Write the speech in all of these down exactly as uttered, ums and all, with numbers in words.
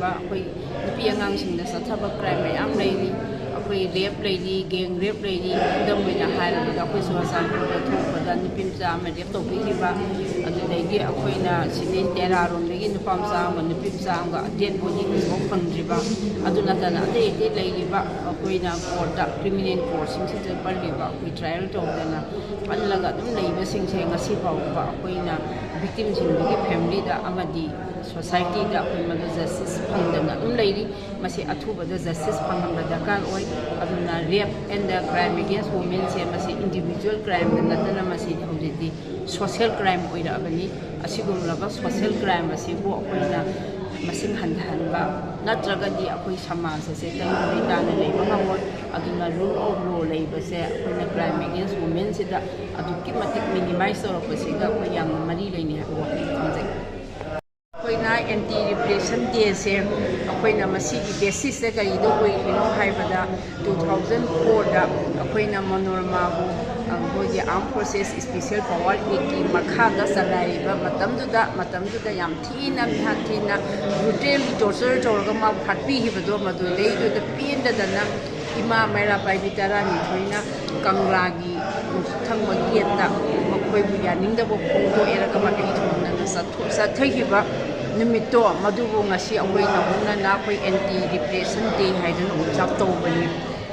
ꯑꯩꯈꯣꯏ ꯅꯨꯄꯤ ꯑꯉꯥꯡꯁꯤꯡꯗ ꯆꯠꯊꯕ ꯀ꯭ꯔꯥꯏꯝ ꯃꯌꯥꯝ ꯂꯩꯔꯤ꯫ ꯑꯩꯈꯣꯏ ꯔꯦꯞ ꯂꯩꯔꯤ, ꯒꯦꯡ ꯔꯦꯞ ꯂꯩꯔꯤ꯫ ꯈꯨꯗꯝ ꯑꯣꯏꯅ ꯍꯥꯏꯔꯕꯗ ꯑꯩꯈꯣꯏ ꯆꯨꯔꯆꯥꯟꯄꯨꯔꯗ ꯊꯣꯛꯄꯗ ꯅꯨꯄꯤ ꯃꯆꯥ ꯑꯃ ꯔꯦꯞ ꯇꯧꯕꯤꯈꯤꯕ, ꯑꯗꯨꯗꯒꯤ ꯑꯩꯈꯣꯏꯅ ꯁꯤꯗꯩ ꯇꯦꯔꯥꯔꯣꯝꯗꯒꯤ ꯅꯨꯄꯥ ꯃꯆꯥ ꯑꯃꯒ ꯅꯨꯄꯤ ꯃꯆꯥ ꯑꯃꯒ ꯗꯦꯠ ꯕꯣꯗꯤ ꯍꯧꯖꯤꯛꯐꯥꯎ ꯐꯪꯗ꯭ꯔꯤꯕ, ꯑꯗꯨ ꯅꯠꯇꯅ ꯑꯇꯩ ꯑꯇꯩ ꯂꯩꯔꯤꯕ ꯑꯩꯈꯣꯏꯅ ꯀꯣꯔꯠꯇ ꯀ꯭ꯔꯤꯃꯤꯅꯦꯜ ꯀꯣꯔꯠꯁꯤꯡꯁꯤꯗ ꯄꯜꯂꯤꯕ ꯑꯩꯈꯣꯏ ꯇ꯭ꯔꯥꯏꯌꯦꯜ ꯇꯧꯗꯅ ꯄꯜꯂꯒ ꯑꯗꯨꯝ ꯂꯩꯕꯁꯤꯡꯁꯦ ꯉꯁꯤ ꯐꯥꯎꯕ ꯑꯩꯈꯣꯏꯅ ꯚꯤꯛꯇꯤꯝꯁꯤꯡꯗꯨꯒꯤ ꯐꯦꯃꯤꯂꯤꯗ ꯑꯃꯗꯤ ꯁꯣꯁꯥꯏꯇꯤꯗ ꯑꯩꯈꯣꯏ ꯃꯗꯨ ꯖꯁꯇꯤꯁ ꯐꯪꯗꯅ ꯑꯗꯨꯝ ꯂꯩꯔꯤ꯫ ꯃꯁꯤ ꯑꯊꯨꯕꯗ ꯖꯁꯇꯤꯁ ꯐꯪꯍꯟꯕ ꯗꯔꯀꯥꯔ ꯑꯣꯏ꯫ ꯑꯗꯨꯅ ꯔꯦꯞ ꯑꯦꯟ ꯗ ꯀ꯭ꯔꯥꯏꯝ ꯑꯦꯒꯦꯟꯁ ꯋꯨꯃꯦꯟꯁꯦ ꯃꯁꯤ ꯏꯟꯗꯤꯚꯤꯖꯨꯋꯦꯜ ꯀ꯭ꯔꯥꯏꯝꯗ ꯅꯠꯇꯅ ꯃꯁꯤꯗꯤ ꯍꯧꯖꯤꯛꯇꯤ ꯁꯣꯁꯦꯜ ꯀ꯭ꯔꯥꯏꯝ ꯑꯣꯏꯔꯛꯑꯕꯅꯤ꯫ ꯑꯁꯤꯒꯨꯝꯂꯕ ꯁꯣꯁꯦꯜ ꯀ꯭ꯔꯥꯏꯝ ꯑꯁꯤꯕꯨ ꯑꯩꯈꯣꯏꯅ ꯃꯁꯤꯡ ꯍꯟꯊꯍꯟꯕ ꯅꯠꯇ꯭ꯔꯒꯗꯤ ꯑꯩꯈꯣꯏ ꯁꯃꯥꯖ ꯑꯁꯦ ꯇꯪꯗꯨ ꯂꯩꯇꯥꯅ ꯂꯩꯕ ꯉꯝꯃꯣꯏ꯫ ꯑꯗꯨꯅ ꯔꯨꯜ ꯑꯣꯐ ꯂꯣ ꯂꯩꯕꯁꯦ ꯑꯩꯈꯣꯏꯅ ꯀ꯭ꯔꯥꯏꯝ ꯑꯦꯒꯦꯟꯁ ꯋꯨꯃꯦꯟꯁꯤꯗ ꯑꯗꯨꯛꯀꯤ ꯃꯇꯤꯛ ꯃꯤꯅꯤꯃꯥꯏꯁ ꯇꯧꯔꯛꯄꯁꯤꯒ ꯑꯩꯈꯣꯏ ꯌꯥꯝꯅ ꯃꯔꯤ ꯂꯩꯅꯩ ꯍꯥꯏꯕ ꯋꯥꯐꯝ ꯊꯝꯖꯒꯦ꯫ ꯑꯩꯈꯣꯏꯅ ꯑꯦꯟꯇꯤ ꯔꯤꯄ꯭ꯔꯦꯁꯟ ꯗꯦꯁꯦ ꯑꯩꯈꯣꯏꯅ ꯃꯁꯤꯒꯤ ꯕꯦꯁꯤꯁꯁꯦ ꯀꯔꯤꯗ ꯑꯣꯏꯔꯤꯅꯣ ꯍꯥꯏꯕꯗ, ꯇꯨ ꯊꯥꯎꯖꯟ ꯐꯣꯔꯗ ꯑꯩꯈꯣꯏꯅ ꯃꯅꯣꯔꯃꯥꯕꯨ ꯑꯩꯈꯣꯏꯒꯤ ꯑꯥꯔꯝ ꯐꯣꯔꯁꯦꯁ ꯏꯁꯄꯤꯁꯦꯜ ꯄꯋꯥꯔ ꯑꯦꯛꯀꯤ ꯃꯈꯥꯗ ꯆꯂꯥꯏꯔꯤꯕ ꯃꯇꯝꯗꯨꯗ, ꯃꯇꯝꯗꯨꯗ ꯌꯥꯝ ꯊꯤꯅ ꯃꯤꯍꯥꯠ ꯊꯤꯅ ꯕ꯭ꯔꯨꯇꯦꯜꯂꯤ ꯇꯣꯔꯆꯔ ꯇꯧꯔꯒ ꯃꯥꯕꯨ ꯍꯥꯠꯄꯤꯈꯤꯕꯗꯣ, ꯃꯗꯨꯗꯩꯗꯨꯗ ꯄꯦꯟꯗꯗꯅ ꯏꯃꯥ ꯃꯩꯔꯥ ꯄꯥꯏꯕꯤ ꯇꯔꯥꯅꯤꯊꯣꯏꯅ ꯀꯪꯂꯥꯒꯤ ꯅꯣꯡꯆꯨꯞ ꯊꯪꯕ ꯒꯦꯠꯇ ꯃꯈꯣꯏꯕꯨ ꯌꯥꯅꯤꯡꯗꯕ ꯐꯣꯡꯗꯣꯛꯑꯦꯔꯒ ꯃꯇꯨꯡ ꯊꯣꯡꯅꯅ ꯆꯠꯊꯣꯛ-, ꯆꯠꯊꯈꯤꯕ ꯅꯨꯃꯤꯠꯇꯣ, ꯃꯗꯨꯕꯨ ꯉꯁꯤ ꯑꯩꯈꯣꯏ ꯅꯧꯍꯧꯅꯅ ꯑꯩꯈꯣꯏ ꯑꯦꯟꯇꯤ ꯔꯤꯄ꯭ꯔꯦꯁꯟ ꯗꯦ ꯍꯥꯏꯗꯨꯅ ꯑꯣꯕꯖꯥꯔꯕ ꯇꯧꯕꯅꯤ꯫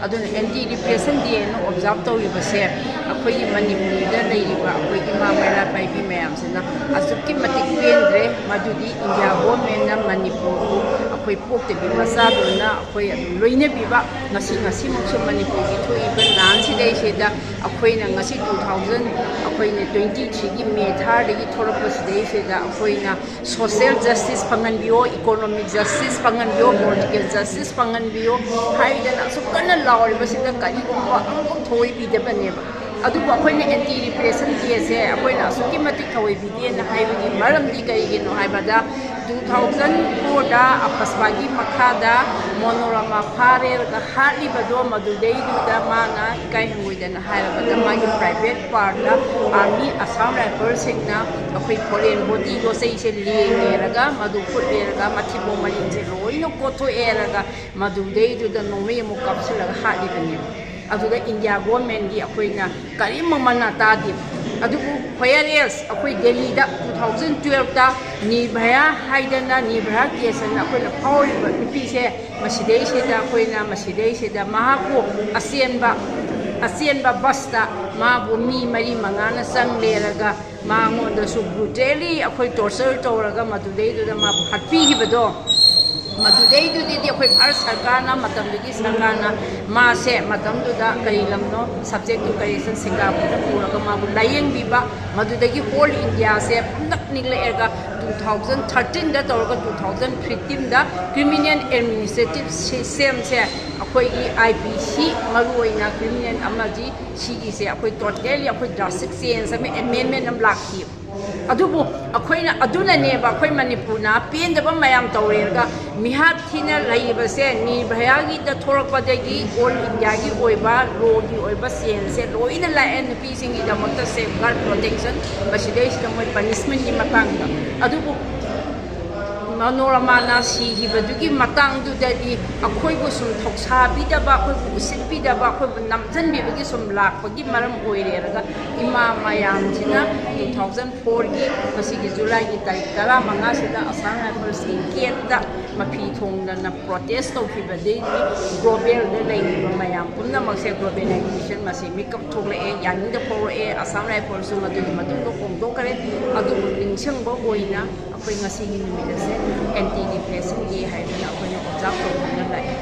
ꯑꯗꯨꯅ ꯑꯦꯟꯇꯤ ꯔꯤꯄ꯭ꯔꯦꯁꯟ ꯗꯦ ꯍꯥꯏꯅ ꯑꯣꯕꯖꯥꯔꯕ ꯇꯧꯔꯤꯕꯁꯦ ꯑꯩꯈꯣꯏꯒꯤ ꯃꯅꯤꯄꯨꯔꯤꯗ ꯂꯩꯔꯤꯕ ꯑꯩꯈꯣꯏ ꯏꯃꯥ ꯃꯩꯔꯥ ꯄꯥꯏꯕꯤ ꯃꯌꯥꯝꯁꯤꯅ ꯑꯁꯨꯛꯀꯤ ꯃꯇꯤꯛ ꯄꯦꯟꯗ꯭ꯔꯦ꯫ ꯃꯗꯨꯗꯤ ꯏꯟꯗꯤꯌꯥ ꯒꯣꯔꯃꯦꯟꯅ ꯃꯅꯤꯄꯨꯔꯕꯨ ꯑꯩꯈꯣꯏ ꯄꯣꯛꯇꯕꯤ ꯃꯆꯥꯗꯧꯅ ꯑꯩꯈꯣꯏ ꯑꯗꯨꯝ ꯂꯣꯏꯅꯕꯤꯕ, ꯉꯁꯤ, ꯉꯁꯤꯃꯛꯁꯨ ꯃꯅꯤꯄꯨꯔꯒꯤ ꯊꯣꯛꯏꯕ ꯂꯥꯟꯁꯤꯗꯩꯁꯤꯗ ꯑꯩꯈꯣꯏꯅ ꯉꯁꯤ ꯇꯨ ꯊꯥꯎꯖꯟ, ꯑꯩꯈꯣꯏꯅ ꯇ꯭ꯋꯦꯟꯇꯤ ꯊ꯭ꯔꯤꯒꯤ ꯃꯦ ꯊꯥꯔꯗꯒꯤ ꯊꯣꯛꯂꯛꯄꯁꯤꯗꯩꯁꯤꯗ ꯑꯩꯈꯣꯏꯅ ꯁꯣꯁꯦꯜ ꯖꯁꯇꯤꯁ ꯐꯪꯍꯟꯕꯤꯌꯣ, ꯏꯀꯣꯅꯣꯃꯤꯛ ꯖꯁꯇꯤꯁ ꯐꯪꯍꯟꯕꯤꯌꯣ, ꯄꯣꯂꯤꯇꯤꯀꯦꯜ ꯖꯁꯇꯤꯁ ꯐꯪꯍꯟꯕꯤꯌꯣ ꯍꯥꯏꯗꯅ ꯑꯁꯨꯛ ꯀꯟꯅ ꯂꯥꯎꯔꯤꯕꯁꯤꯗ ꯀꯔꯤꯒꯨꯝꯕ ꯑꯃꯐꯥꯎ ꯊꯑꯣꯏꯕꯤꯗꯕꯅꯦꯕ꯫ ꯑꯗꯨꯕꯨ ꯑꯩꯈꯣꯏꯅ ꯑꯦꯟꯇꯤ ꯔꯤꯄ꯭ꯔꯦꯁꯟ ꯗꯦꯁꯦ ꯑꯩꯈꯣꯏꯅ ꯑꯁꯨꯛꯀꯤ ꯃꯇꯤꯛ ꯊꯑꯣꯏꯕꯤꯗꯦꯅ ꯍꯥꯏꯕꯒꯤ ꯃꯔꯝꯗꯤ ꯀꯔꯤꯒꯤꯅꯣ ꯍꯥꯏꯕꯗ, ꯇꯨ ꯊꯥꯎꯖꯟ ꯐꯣꯔꯗ ꯑꯐꯁꯕꯥꯒꯤ ꯃꯈꯥꯗ ꯃꯣꯅꯣꯔꯃꯥ ꯐꯥꯔꯦꯔꯒ ꯍꯥꯠꯂꯤꯕꯗꯣ, ꯃꯗꯨꯗꯩꯗꯨꯗ ꯃꯥꯅ ꯏꯀꯥꯏ ꯍꯪꯒꯣꯏꯗꯅ ꯍꯥꯏꯔꯕꯗ ꯃꯥꯒꯤ ꯄ꯭ꯔꯥꯏꯚꯦꯠ ꯄꯥꯔꯠꯇ ꯑꯥꯔꯃꯤ, ꯑꯁꯥꯝ ꯔꯥꯏꯐꯜꯁꯤꯡꯅ ꯑꯩꯈꯣꯏ ꯐꯣꯔꯦꯟ ꯕꯣꯗꯤ ꯌꯣꯠꯆꯩꯁꯦ ꯂꯦꯡꯉꯦꯔꯒ, ꯃꯗꯨ ꯈꯨꯠꯂꯦꯔꯒ, ꯃꯊꯤꯕꯣꯡ ꯃꯔꯤꯟꯁꯦ ꯂꯣꯏꯅ ꯀꯣꯠꯊꯣꯛꯑꯦꯔꯒ, ꯃꯗꯨꯗꯩꯗꯨꯗ ꯅꯣꯡꯃꯩ ꯑꯃꯨꯛ ꯀꯥꯞꯁꯤꯜꯂꯒ ꯍꯥꯠꯂꯤꯕꯅꯦꯕ꯫ ꯑꯗꯨꯗ ꯏꯟꯗꯤꯌꯥ ꯒꯣꯔꯃꯦꯟꯒꯤ ꯑꯩꯈꯣꯏꯅ ꯀꯔꯤꯝꯃ ꯃꯅꯥ ꯇꯥꯗꯦ꯫ ꯑꯗꯨꯕꯨ whereas ꯑꯩꯈꯣꯏ ꯗꯦꯜꯂꯤꯗ ꯇꯨ ꯊꯥꯎꯖꯟ ꯇꯨꯌꯦꯜꯐꯇ ꯅꯤꯔꯚꯌꯥ ꯍꯥꯏꯗꯅ, ꯅꯤꯔꯚꯌꯥ ꯀꯦꯁ ꯍꯥꯏꯅ ꯑꯩꯈꯣꯏꯅ ꯐꯥꯎꯔꯤꯕ ꯅꯨꯄꯤꯁꯦ, ꯃꯁꯤꯗꯩꯁꯤꯗ ꯑꯩꯈꯣꯏꯅ, ꯃꯁꯤꯗꯩꯁꯤꯗ ꯃꯍꯥꯛꯄꯨ ꯑꯆꯦꯟꯕ, ꯑꯆꯦꯟꯕ ꯕꯁꯇ ꯃꯥꯕꯨ ꯃꯤ ꯃꯔꯤ ꯃꯉꯥꯅ ꯆꯪꯂꯦꯔꯒ ꯃꯉꯣꯟꯗꯁꯨ ꯕ꯭ꯔꯨꯇꯦꯂꯤ ꯑꯩꯈꯣꯏ ꯇꯣꯔꯆꯔ ꯇꯧꯔꯒ ꯃꯗꯨꯗꯩꯗꯨꯗ ꯃꯥꯕꯨ ꯍꯥꯠꯄꯤꯈꯤꯕꯗꯣ, ꯃꯗꯨꯗꯩꯗꯨꯗꯗꯤ ꯑꯩꯈꯣꯏ ꯚꯥꯔꯠ ꯁꯔꯀꯥꯔꯅ, ꯃꯇꯝꯗꯨꯒꯤ ꯁꯔꯀꯥꯔꯅ ꯃꯥꯁꯦ ꯃꯇꯝꯗꯨꯗ ꯀꯔꯤ ꯂꯝꯅꯣ, subject to correction, ꯁꯤꯡꯒꯥꯄꯨꯔꯗ ꯄꯨꯔꯒ ꯃꯥꯕꯨ ꯂꯥꯌꯦꯡꯕꯤꯕ, ꯃꯗꯨꯗꯒꯤ ꯍꯣꯜ ꯏꯟꯗꯤꯌꯥꯁꯦ ꯄꯨꯝꯅꯃꯛ ꯅꯤꯛꯂꯛꯑꯒ ꯇꯨ ꯊꯥꯎꯖꯟ ꯊꯥꯔꯇꯤꯟꯗ ꯇꯧꯔꯒ ꯇꯨ ꯊꯥꯎꯖꯟ ꯐꯤꯐꯇꯤꯟꯗ criminal administrative systemꯁꯦ, ꯑꯩꯈꯣꯏꯒꯤ ꯑꯥꯏ ꯄꯤ ꯁꯤ, ꯃꯔꯨꯑꯣꯏꯅ ꯀ꯭ꯔꯤꯃꯤꯅꯦꯜ ꯑꯃꯗꯤ ꯁꯤꯒꯤꯁꯦ ꯑꯩꯈꯣꯏ ꯇꯣꯇꯦꯜꯂꯤ ꯑꯩꯈꯣꯏ ꯗ꯭ꯔꯥꯁꯇꯤꯛ ꯆꯦꯟꯖ ꯑꯃ, ꯑꯦꯃꯦꯟꯃꯦꯟ ꯑꯃ ꯂꯥꯛꯈꯤ꯫ ꯑꯗꯨꯕꯨ ꯑꯩꯈꯣꯏꯅ, ꯑꯗꯨꯅꯅꯦꯕ ꯑꯩꯈꯣꯏ ꯃꯅꯤꯄꯨꯔꯅ ꯄꯦꯟꯗꯕ ꯃꯌꯥꯝ ꯇꯧꯔꯦꯔꯒ ꯃꯤꯍꯥꯠ ꯊꯤꯅ ꯂꯩꯔꯤꯕꯁꯦ, ꯅꯤꯔꯚꯌꯥꯒꯤꯗ ꯊꯣꯛꯂꯛꯄꯗꯒꯤ ꯑꯣꯜ ꯏꯟꯗꯤꯌꯥꯒꯤ ꯑꯣꯏꯕ ꯂꯣꯒꯤ ꯑꯣꯏꯕ ꯆꯦꯟꯖꯁꯦ ꯂꯣꯏꯅ ꯂꯥꯛꯑꯦ꯫ ꯅꯨꯄꯤꯁꯤꯡꯒꯤꯗꯃꯛꯇ safeguard protection, ꯃꯁꯤꯗꯩꯁꯤꯗ ꯃꯣꯏ ꯄꯅꯤꯁꯃꯦꯟꯒꯤ ꯃꯇꯥꯡꯗ꯫ ꯑꯗꯨꯕꯨ ꯃꯅꯣꯔꯃꯥꯅ ꯁꯤꯈꯤꯕꯗꯨꯒꯤ ꯃꯇꯥꯡꯗꯨꯗꯗꯤ ꯑꯩꯈꯣꯏꯕꯨ ꯁꯨꯝ ꯊꯧꯁꯥꯕꯤꯗꯕ, ꯑꯩꯈꯣꯏꯕꯨ ꯎꯁꯤꯠꯄꯤꯗꯕ, ꯑꯩꯈꯣꯏꯕꯨ ꯅꯝꯁꯤꯟꯕꯤꯕꯒꯤ ꯁꯨꯝ ꯂꯥꯛꯄꯒꯤ ꯃꯔꯝ ꯑꯣꯏꯔꯦꯔꯒ ꯏꯃꯥ ꯃꯌꯥꯝꯁꯤꯅ ꯇꯨ ꯊꯥꯎꯖꯟ ꯐꯣꯔꯒꯤ ꯉꯁꯤꯒꯤ ꯖꯨꯂꯥꯏꯒꯤ ꯇꯥꯔꯤꯛ ꯇꯔꯥꯃꯉꯥꯁꯤꯗ ꯑꯁꯥꯝ ꯔꯥꯏꯐꯜꯁꯀꯤ ꯒꯦꯠꯇ ꯃꯐꯤ ꯊꯣꯡꯗꯅ ꯄ꯭ꯔꯣꯇꯦꯁ ꯇꯧꯈꯤꯕꯗꯒꯤ ꯒ꯭ꯂꯣꯕꯦꯜꯗ ꯂꯩꯔꯤꯕ ꯃꯌꯥꯝ ꯄꯨꯝꯅꯃꯛꯁꯦ, ꯒ꯭ꯂꯣꯕꯦꯂꯥꯏꯖꯦꯁꯟ ꯃꯁꯤ ꯃꯤꯀꯞ ꯊꯣꯛꯂꯛꯑꯦ, ꯌꯥꯅꯤꯡꯗ ꯐꯥꯎꯔꯛꯑꯦ꯫ ꯑꯁꯥꯝ ꯔꯥꯏꯐꯜꯁꯨ ꯃꯗꯨꯒꯤ ꯃꯇꯨꯡꯗ ꯍꯣꯡꯗꯣꯛꯈ꯭ꯔꯦ꯫ ꯑꯗꯨꯕꯨ ꯅꯤꯡꯁꯤꯡꯕ ꯑꯣꯏꯅ ꯑꯩꯈꯣꯏ ꯉꯁꯤꯒꯤ ꯅꯨꯃꯤꯠ ꯑꯁꯦ ꯑꯦꯟꯇꯤ ꯔꯤꯄ꯭ꯔꯦꯁꯟ ꯗꯦ ꯍꯥꯏꯗꯅ ꯑꯩꯈꯣꯏꯅ ꯑꯣꯕꯖꯥꯔꯕ ꯇꯧꯗꯨꯅ ꯂꯥꯛꯑꯦ꯫